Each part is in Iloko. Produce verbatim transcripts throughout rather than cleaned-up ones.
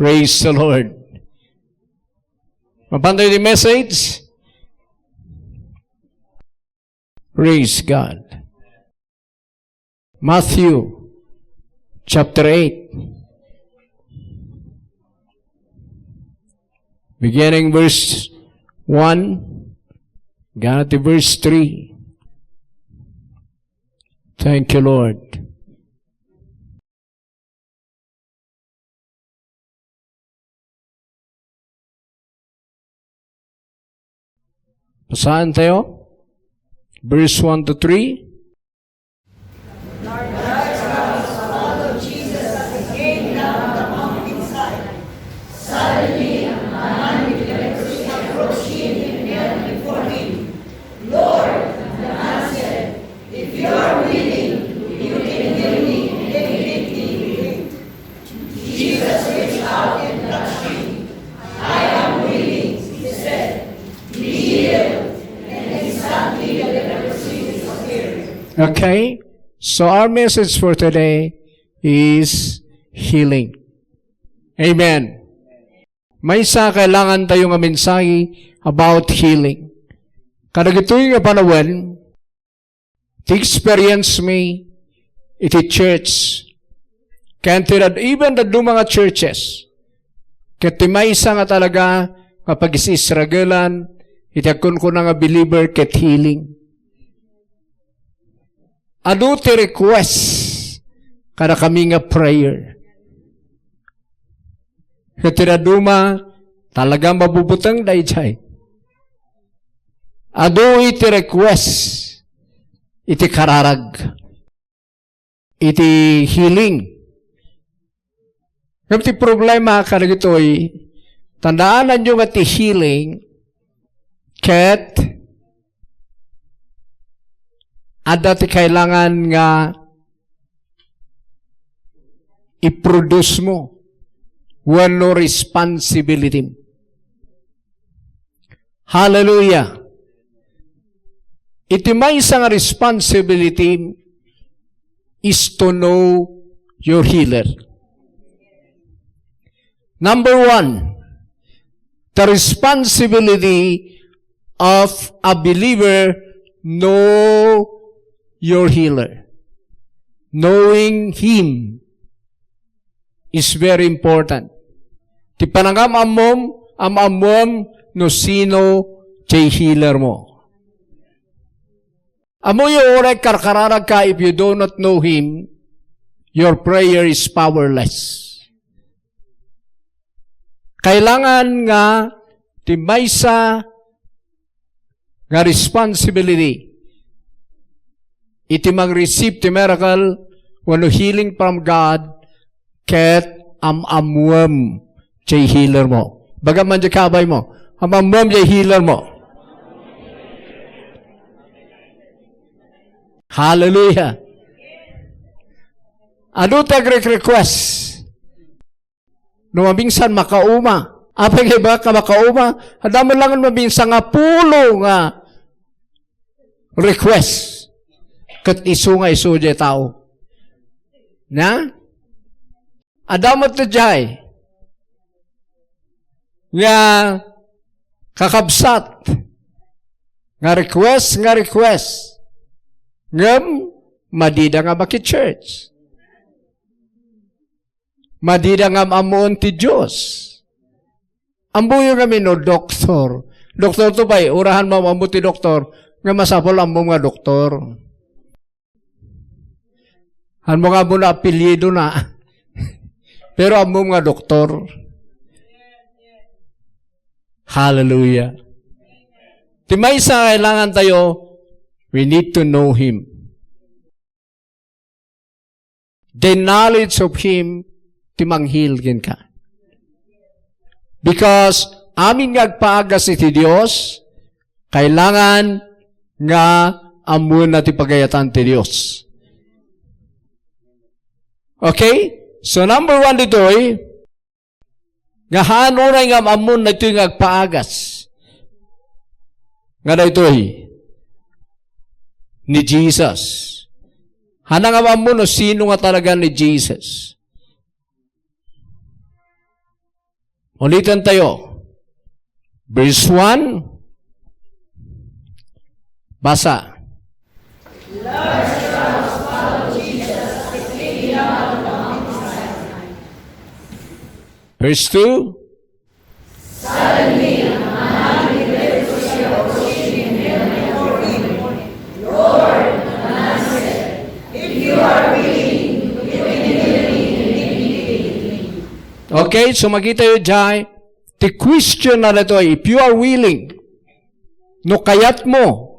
Praise the Lord. Mapan tayo di message? Praise God. Matthew chapter eight, beginning verse one, hanggang to verse three. Thank you, Lord. Basahan tayo. Verse one to three. Okay, so our message for today is healing. Amen. Maysa, kailangan tayo nga mensahe about healing. Kadagitoy nga panawen, ti experience mi iti church, ken ti dad-, even dadduma nga churches, ket ti maysa nga talaga nga pagis-isragelan iti agkunkuna nga believer ket healing. Adu ti request kadakami nga prayer. Ket ti dadduma, talaga mabubuteng daydiay. Adu iti request iti kararag, iti healing. Ngem ti problema kadagitoy, tandaananyo nga ti healing ket adda ti kailangan nga i-produce mo wenno responsibility. Hallelujah. Iti maysa nga responsibility is to know your healer. Number one, the responsibility of a believer, know your healer. Knowing him is very important. Ti panangam-ammom, am-ammoem no sino ti healer mo. Ammoyo, uray karkararag ka, if you do not know him, your prayer is powerless. Kailangan nga ti maysa nga responsibility iti mang-receive ti miracle wenno healing from God, ket am-ammoem ti healer mo. Ibagam man diay kababaymo, am-ammoem ti healer mo. Hallelujah. Adu ti agre-request. No mabinsan, makauma. Apay nga ibagak nga makauma? Adda met laeng mabinsan nga pulo nga request. Ket isu nga isu diay tao. Na? Adda met diay nga kakabsat nga request, nga request. Ngem madida nga maki-church. Madida nga am-ammoen ti Dios. Ammoyo ngamin no doktor. Doktor to pay, uray han mo am-ammo ti doktor, nga masapul ammom nga doktor. Han mo nga ammo no apelyidona. Pero ammom nga doktor. Hallelujah. Ti maysa nga kailangan tayo, we need to know Him. The knowledge of Him ti mang-heal kenka. Because amin nga agpaagas iti Dios, kailangan nga ammoenna ti pagayatan ti Dios. Okay? So, number one ditoy, nga haan unay nga am-ammon daytoy nga agpaagas. Nga daytoy, ni Jesus. Haan nga am-ammon no sino nga talaga ni Jesus. Ulitan tayo. Verse one. Basa. Verse two. Okay, so makita yu jay, ti question na daytoy, if you are willing, no kayat mo,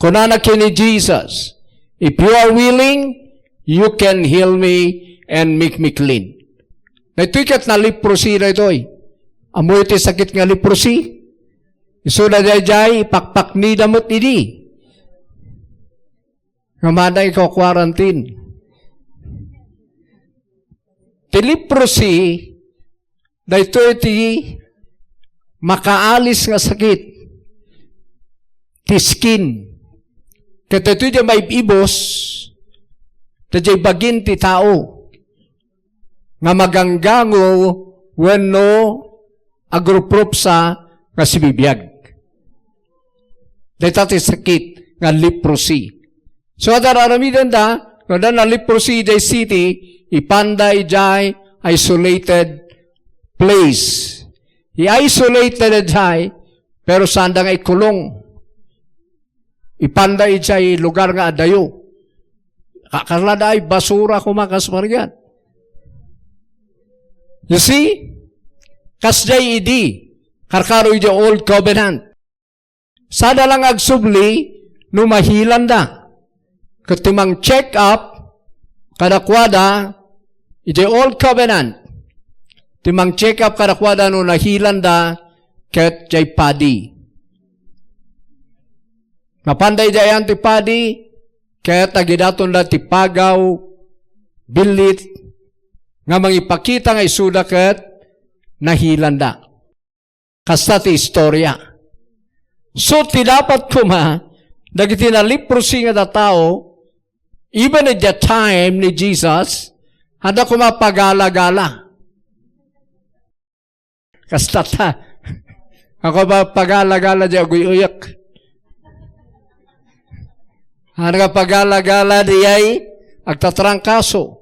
kunana ken ni Jesus, "If you are willing, you can heal me and make me clean." Daytoy ket na leprosy daytoy. Ammoyo ti sakit nga leprosy? Isuda dayjay, ipakpaknida met idi. Nga mada ikaw quarantine. Ti leprosy, daytoy ti makaalis nga sakit ti skin. Ket daytoy ti maib-ibus dayjay bagin ti tao nga maganggango wenno agruprupsa nga sibibiag. Dayta ti sakit nga leprosy. So, adda aramidenda, no adda na leprosy idiay city, ipanda idiay isolated place. I-isolate da idiay, pero saanda nga ikulong. Ipanda idiay lugar nga adayo. Kakarlada ay basura koma kas parigan. You see? Kasdiay idi, karkaro idiay Old Covenant. Sada lang agsubli no mahilanda. Ket ti mang-check up kadakuada, idiay Old Covenant, ti mang-check up kadakuada no nahilanda ket jay padi. Mapanda idiay ayan ti padi, ket agidatonda ti pagaw, billit, nga mangipakita nga isuda ket nahilanda. Kasta ti istorya. So, ti dapat koma, dagiti naleprosy nga tattao, even at the time ni Jesus, adda koma pagala-gala. Kasta ta, ako ba pagala-gala di aguy-uyak? Ano nga pagala-gala di ay agtatrangkaso?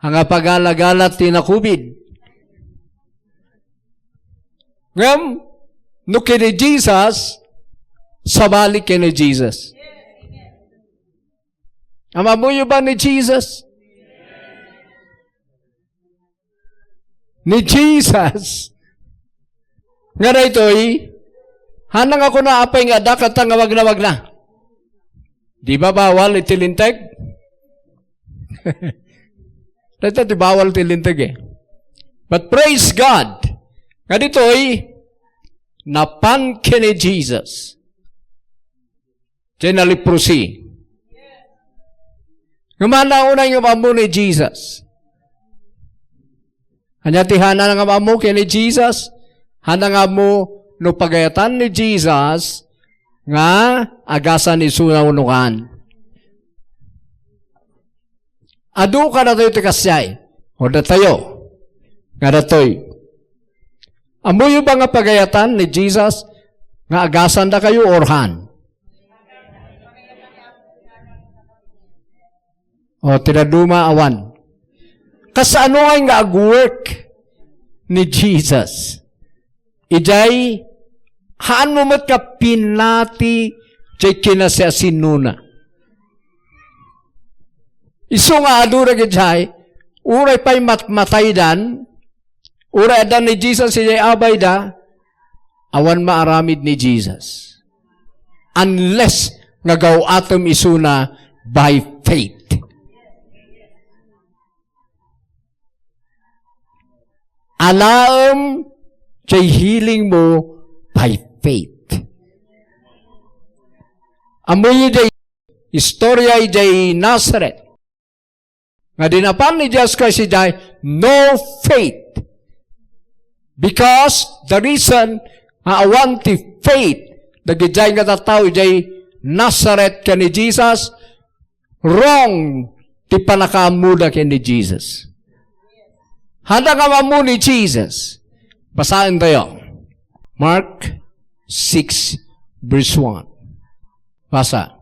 Anga pagala-gala ti nakubid. Ngem, no ken ni Jesus, sabali ken ni Jesus. Ammoyo ba ni Jesus? Ni Jesus. Nga daytoy, hanang ako na apay nga adda kata nga wagna-wagna. Di ba bawal iti linteg? Dayta ti bawal ti linteg eh. But praise God, nga ditoy, napan ken ni Jesus. Diay naleprosy. Nga mana unay nga ammo ni Jesus. Ania ti hana nga ammo ken ni Jesus? Hana nga ammo no pagayatan ni Jesus nga agasan isuna wenno haan. Adu kadatayo ti kasdiay. O datayo. Nga datoy. Ammoyo ba nga pagayatan ni Jesus nga agasandakayo or haan? O, ti dadduma, awan. Kasano ngay nga ag-work ni Jesus? Idiay, haan mo met nga pinati diay kinasiasinona. Isu nga adu dagidiay, uray pay mat-, mataydan, uray adda ni Jesus idiay abayda, awan maaramid ni Jesus. Unless nga gaw-atem isuna by faith. Alaem diay healing mo by faith. Ammoyo diay istorya idiay Nazareth. Nga dinapan ni Jesus Christ idiay no faith. Because the reason nga awan ti faith dagidiay nga tattao idiay Nazareth ken ni Jesus, wrong ti pannakaammoda ken ni Jesus. Haanda nga maammo ni Jesus. Basaentayo. Mark six, verse one. Basa.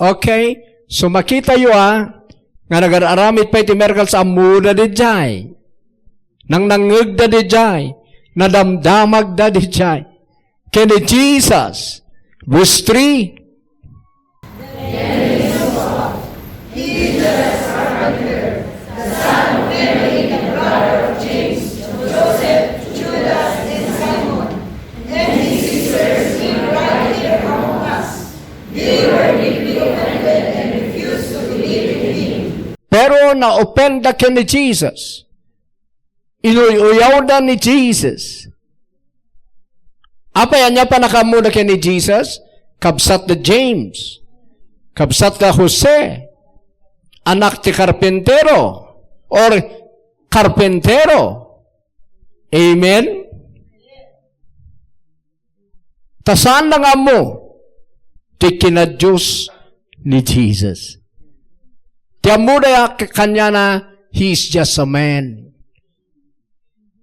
Okay? So, makitayo, ah, nga nagar-aramid pay ti miracles, ammoda didiay. Nangnangngegda didiay. Nadamdamagda didiay. Ken ni Jesus. Verse three. Pero na-offendda ken ni Jesus. Inuy-uyawda ni Jesus. Apay, ania pannakaammoda ken ni Jesus? Kabsat da James. Kabsat da Jose. Anak ti karpintero. Or karpintero. Amen? Ta saanda nga ammo ti kinadios ni Jesus. Ti ammoda kaniana, he is just a man.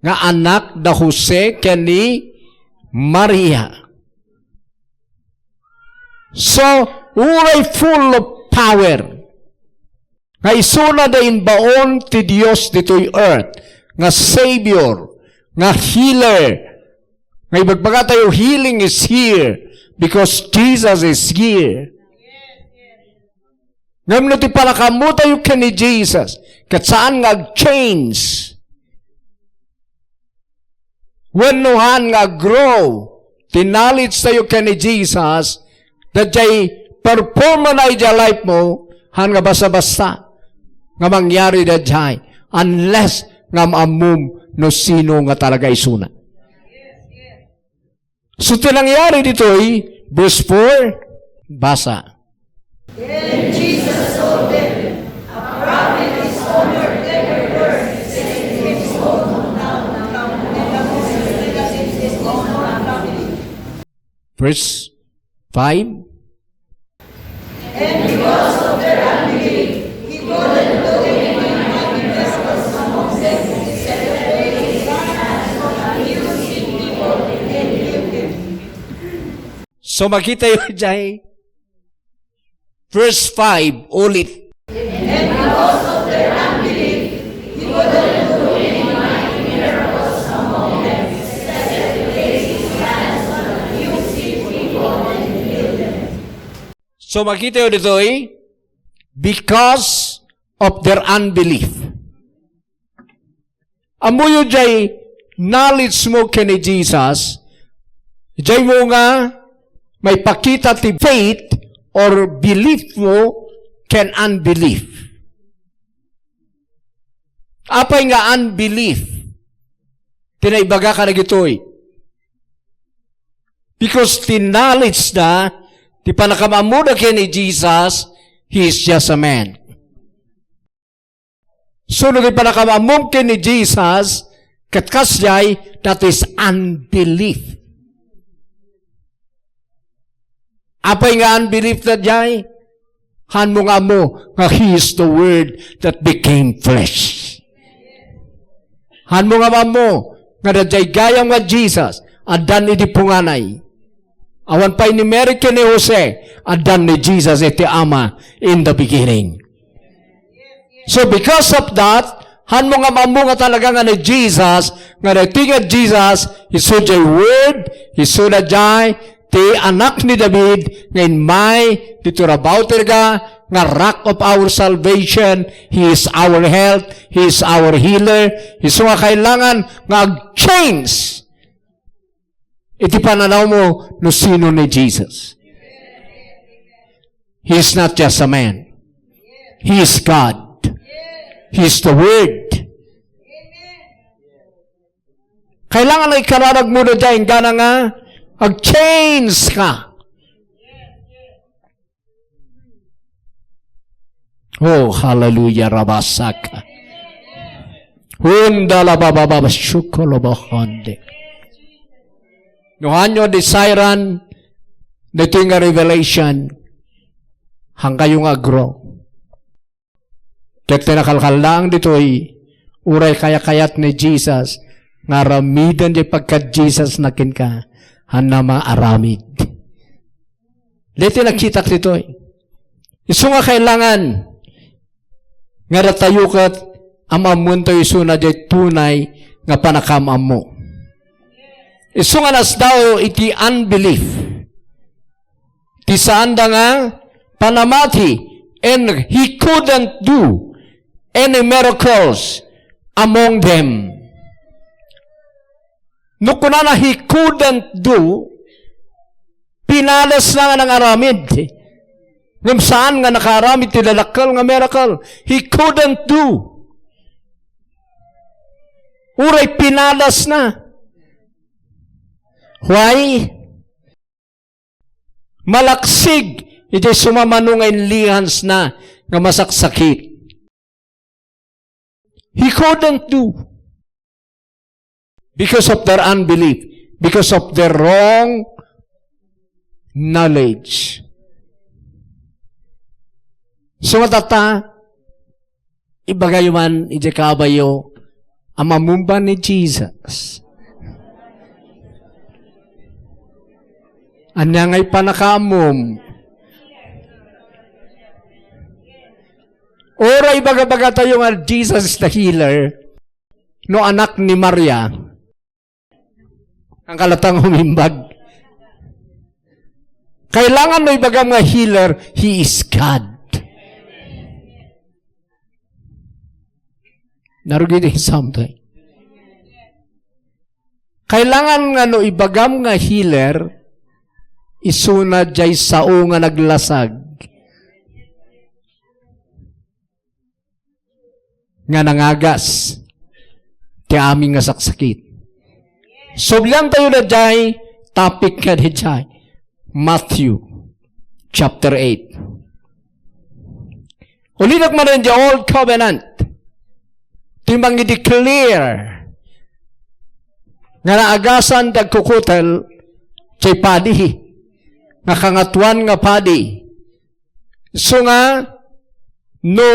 Nga anak da Jose ken ni Maria. So, uray full of power. Nga isuna da imbaon ti Dios ditoy earth, nga Savior, nga healer. Nga ibagbagatayo, healing is here because Jesus is here. Ngem no ti pannakaammotayo ken ni Jesus, ket saan nga ag-change, wenno haan nga ag-grow ti knowledge tayo ken ni Jesus, daydiay performance na idiay life mo, haan nga basta-basta nga mangyari daydiay, unless nga maammom no sino nga talaga isuna. So, ti nangyari ditoy, verse four, basa. Then Jesus told them, "A prophet is honored everywhere except in his own hometown and among his relatives, his own family." Verse five. And because of their unbelief, he couldn't do any mighty miracles among them, except laying his hands on a few sick people and healed them. So, makitayo diay verse five ulit. And because of their unbelief, he couldn't do any mighty miracles among them, except laying his hands on a few sick people and healed them. So, makitayo ditoy, because of their unbelief. Ammoyo diay knowledge mo ken ni Jesus, diay mo nga maipakita ti faith or belief mo ken unbelief. Apay nga unbelief? Ti naibaga kadagitoy. Because ti knowledge da, ti pannakaammoda ken ni Jesus, he is just a man. So, no ti pannakaammom ken ni Jesus, ket kasdiay, that is unbelief. Apay nga unbelief daydiay? Hanmo nga ammo nga He is the Word that became flesh. Hanmo nga ammo nga daydiay gayam nga Jesus, addan idi punganay. Awan pay ni Mary ken ni Jose, addan ni Jesus iti Ama in the beginning. So because of that, hanmo nga ammo nga talaga nga ni Jesus, nga daytoy nga Jesus, isu diay Word, isu daydiay ti Anak ni David, nga immay ditoy rabaw ti daga, nga Rock of our salvation, He is our health, He is our healer, isu nga kailangan nga ag-change iti pananawmo no sino ni Jesus. He is not just a man. He is God. He is the Word. Kailangan nga ikararagmo daydiay inggana nga ag-change ka. Oh, hallelujah, rabasaka. Hunda la baba baba shuko lo bohonde. No hanyo desirean ditoy nga revelation, hangkayo nga agro. Ket ti nakalkallang ditoy, uray kayakayat ni Jesus, nga aramiden ti pagka-Jesus na kenka, hanna maaramid. Deti nakitak ditoy. Isu nga kailangan nga datayo ket am-ammoentayo isuna diay tunay nga panakaam-ammo. Isu nga nasdaaw iti unbelief. Ti saanda nga panamati, and he couldn't do any miracles among them. No kunana, he couldn't do, pinadasna nga nangaramid. Ngem saan nga nakaaramid ti dadakkel nga miracle. He couldn't do. Uray pinadasna. Why? Malaksig iti sumamano nga inlihansna nga masaksakit. He couldn't do because of their unbelief, because of their wrong knowledge. So, nga tatta, ibagayo man iti kabayo a mamumba ni Jesus. Ania ngay panakaamum? Uray ibagabagatayo nga Jesus is the healer, no anak ni Maria, ang kalatang umimbag. Kailangan no ibagam nga healer, he is God. Narugit something. Kailangan nga no ibagam nga healer, isuna diay sao nga naglasag nga nangagas ti amin nga saksakit. Subliantayo daydiay topic nga daydiay. Matthew chapter eight. Ulitek man diay Old Covenant. Ti mangi-declare nga naagasan ti agkukutel ti padi. Nga kangatoan nga padi. Isu nga, no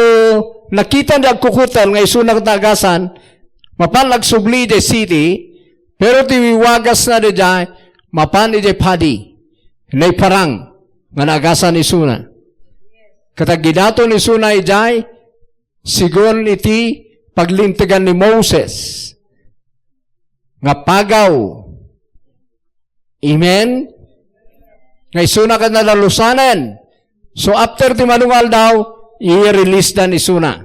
nakita ti agkukutel nga isuna ket naagasan, mapan agsubli idiay city, pero ti wiwagasna daydiay, mapan idiay padi, naiparang nga naagasan isuna. Ket aggidaton isuna idiay, sigun iti paglintegan ni Moses nga pagaw. Amen? Nga isuna ket nadalusanen. So, after ti mano nga aldaw, i-release dan isuna.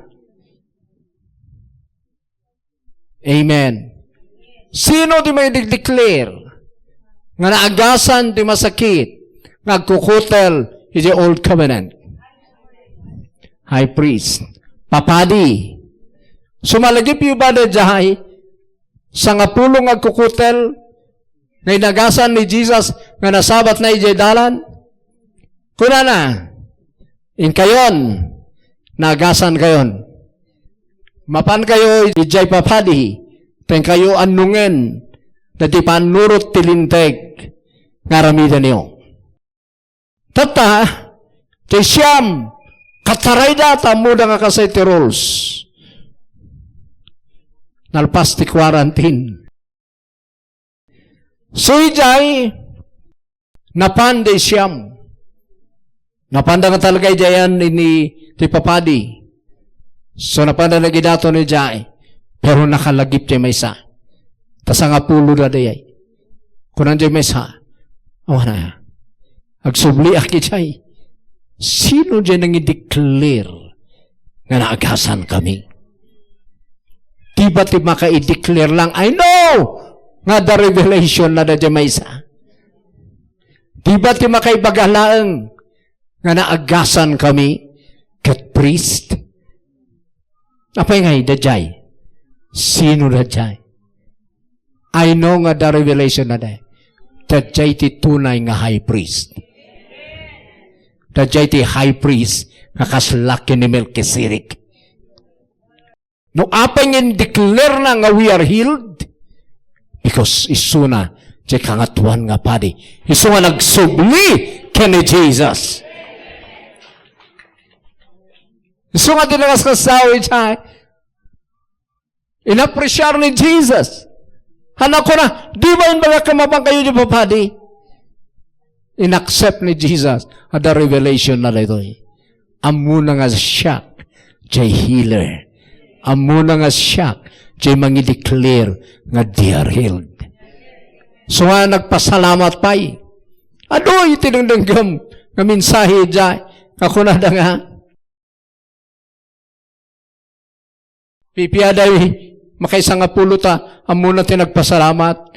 Amen. Sino ti mangi-declare nga naagasan ti masakit nga agkukutel iti Old Covenant? High priest. Papadi. Sumalagip yu ba daydiay sangapulo nga agkukutel nga inagasan ni Jesus nga nasabatna idiay dalan? Kunana, "Inkayon, naagasankayon. Mapankayo idiay papadi, ta inkayo annongen dagiti pannurot ti Linteg nga aramidenyo." Tatta, ti siam, katarayda ta ammoda nga kasay ti rules. Nalpas ti quarantine. So, idiay, napan diay siam. Napanda nga talaga idiayan ini ti papadi. So, napanda nagidaton idiay. Pero nakalagip ti maysa. Ta sangapulo da dayay. Kunan diay maysa, "Awana, agsubliak idiay. Sino diay nangi-declare nga naagasan kami?" Diba ti maka-declare lang, "I know!" Nga da revelation na da diay maysa. Diba ti makaibaga laeng nga naagasan kami ket priest? Apay ngay, daydiay? Sino daydiay? I know nga da revelation na day. Daydiay ti tunay nga high priest. Daydiay ti high priest nga kasla ken ni Melchizedek. No apay nga in-declare na nga we are healed? Because isuna ti Kangatoan nga Padi. Isu nga nagsubli ken ni Jesus. Isu nga di nakasasawi siya. Inapreciar ni Jesus. Anak ko na, di ba imbagak nga mapankayo di papadi? Inaccept ni Jesus. Adda revelation na daytoy. Ammona nga siak, jay healer. Ammona nga siak, jay mangi-declare nga they are healed. So nga nagpasalamat pay. Adu iti dengdenggem nga mensahe jay. Kakunada nga, Pipiaday, makaisangapulo ta, ammona ti nagpasalamat.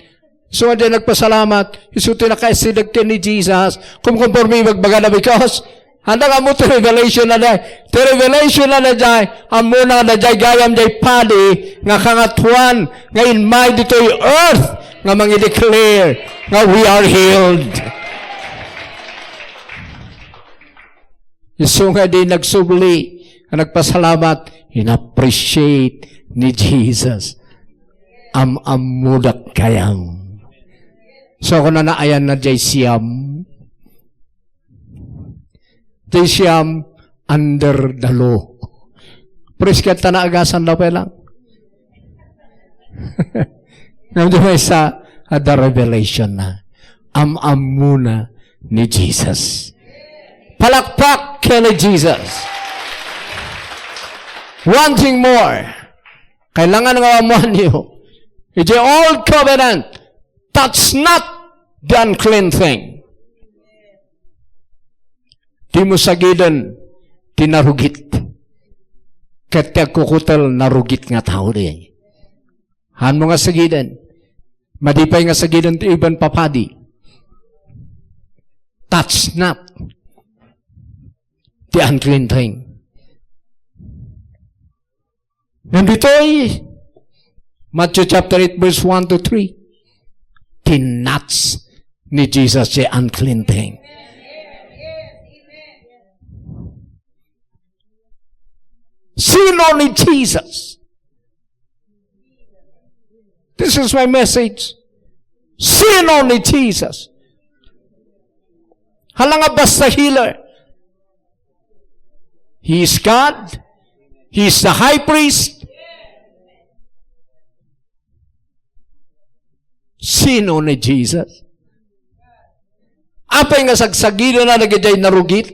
So, di nagpasalamat, isu ti nakasideg ken ni Jesus. Kumkonforme ibagbagana because, handang ammo ti revelation na day. Ti revelation na day, ammona na day gayam day padi, nga kangatoan, nga inmay ditoy earth, nga mangi-declare, nga we are healed. Isu nga di nagsubli, nga nagpasalamat, in-appreciate ni Jesus. Am-ammodak gayam. So, kunana, ayanna jay siam. Jay siam, under the law. Praise God, ta naagasan da pa lang. Ngem di maysa, adda revelation na. Am-ammona ni Jesus. Palakpak ken ni Jesus. One thing more. Kailangan nga ammoanyo. Iti old covenant, touch not the unclean thing. Dimo sagiden ti narugit. Ket ti agkukutel narugit nga tao di. Hanmo nga sagiden. Madi pay nga sagiden ti iban papadi. Touch not the unclean thing. Ngem ditoy, Matthew chapter eight, verse one to three, tinatch ni Jesus ti unclean thing. Sino ni Jesus? This is my message. Sino ni Jesus? Hala nga basta healer. He is God. He is the high priest. Sino ni Jesus? Apay nga sagsagidana dagiti narugit?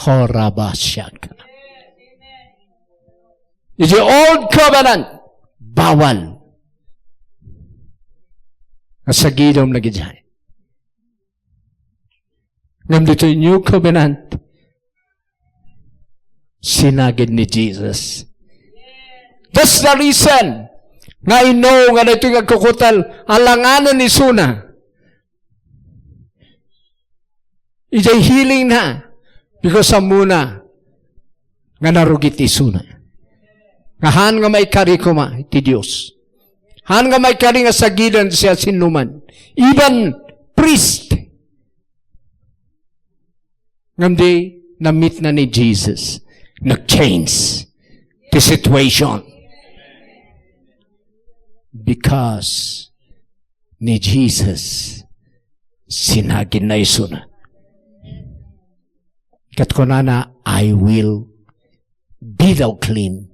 Horabasiak. Iti old covenant, bawal. Nga sagidom na gid. Ngem ditoy new covenant, sinagid ni Jesus. That's the reason nga I know nga daytoy nga agkukutel, alanganen isuna. Idiay healing na, because ammona nga narugit isuna. Nga haan nga maikari koma iti Dios. Haan nga maikari nga sagiden siasinoman. Even priest. Ngem di na-meet na ni Jesus. Nag-change the situation. Because ni Jesus, sinagidna isuna. Ket kunana, "I will be thou clean."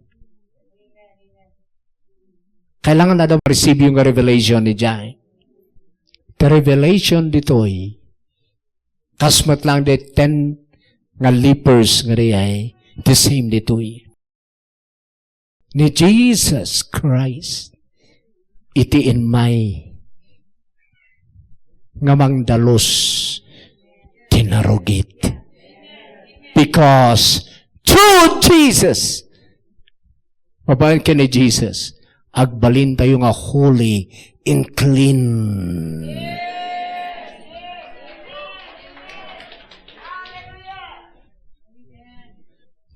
Kailangan na daw ma-receive yung revelation ni Jai. The revelation ditoy, kas met lang the ten nga lepers nga diay, the same ditoy. Ni Jesus Christ iti inmay nga mangdalus ti narugit. Because through Jesus, mabaen ken ni Jesus, agbalintayo nga holy and clean.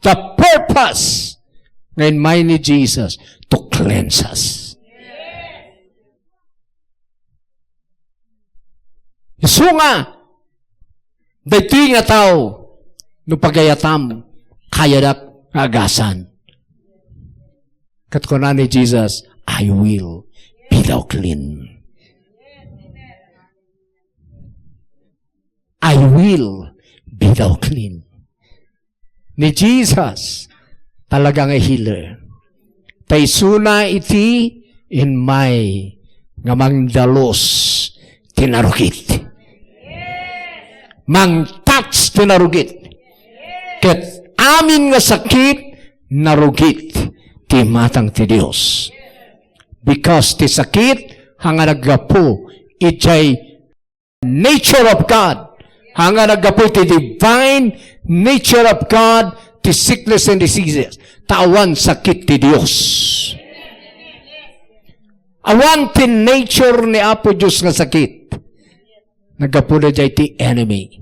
The purpose nga inmay ni Jesus to cleanse us. Yes, Isu nga, daytoy nga tao, no pagayatam, kayadak nga agasan. Ket kuna ni Jesus, "I will be thou clean." "I will be thou clean." Ni Jesus, talaga nga healer. Ta isuna iti immay nga mangdalus ti narugit. Mangtouch ti narugit. Ket amin nga sakit, narugit ti imatang ti Dios. Because ti sakit, haan nga naggapu idiay nature of God. Haan nga naggapu iti divine nature of God, ti sickness and diseases. Ta awan sakit ti Dios. Awan ti nature ni Apo Dios nga sakit. Naggapu daydiay ti enemy.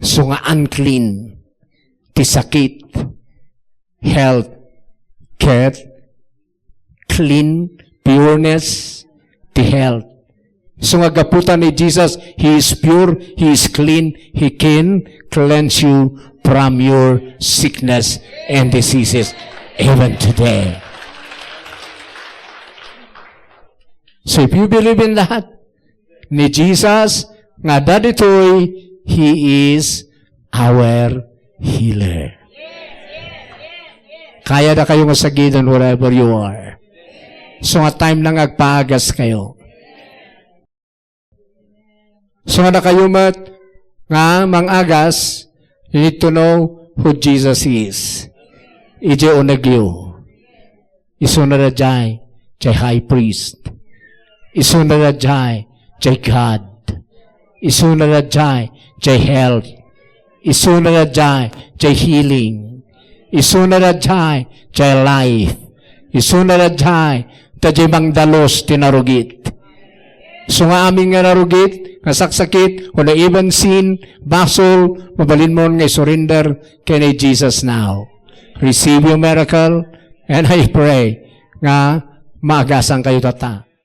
So nga unclean ti sakit, health, ket clean, pureness, ti health. So nga gapu ta ni Jesus, He is pure, He is clean, He can cleanse you from your sickness and diseases even today. So if you believe in that, ni Jesus, nga daytoy, He is our healer. Kayada kayo nga sagidon wherever you are. So nga time na nga agpaagas kayo. So nga dakayo met nga mangagas, you need to know who Jesus is. Idiay unegyo. Isuna daydiay, diay high priest. Isuna daydiay, diay God. Isuna daydiay, diay health. Isuna daydiay, diay healing. Isuna daydiay, diay life. Isuna daydiay, ta diay mangdalus ti narugit. So nga amin nga narugit, nga saksakit, wenno even sin, basol, mabalinmon nga isurrender ken ni Jesus now. Receive your miracle, and I pray nga maagasan kayo tatta.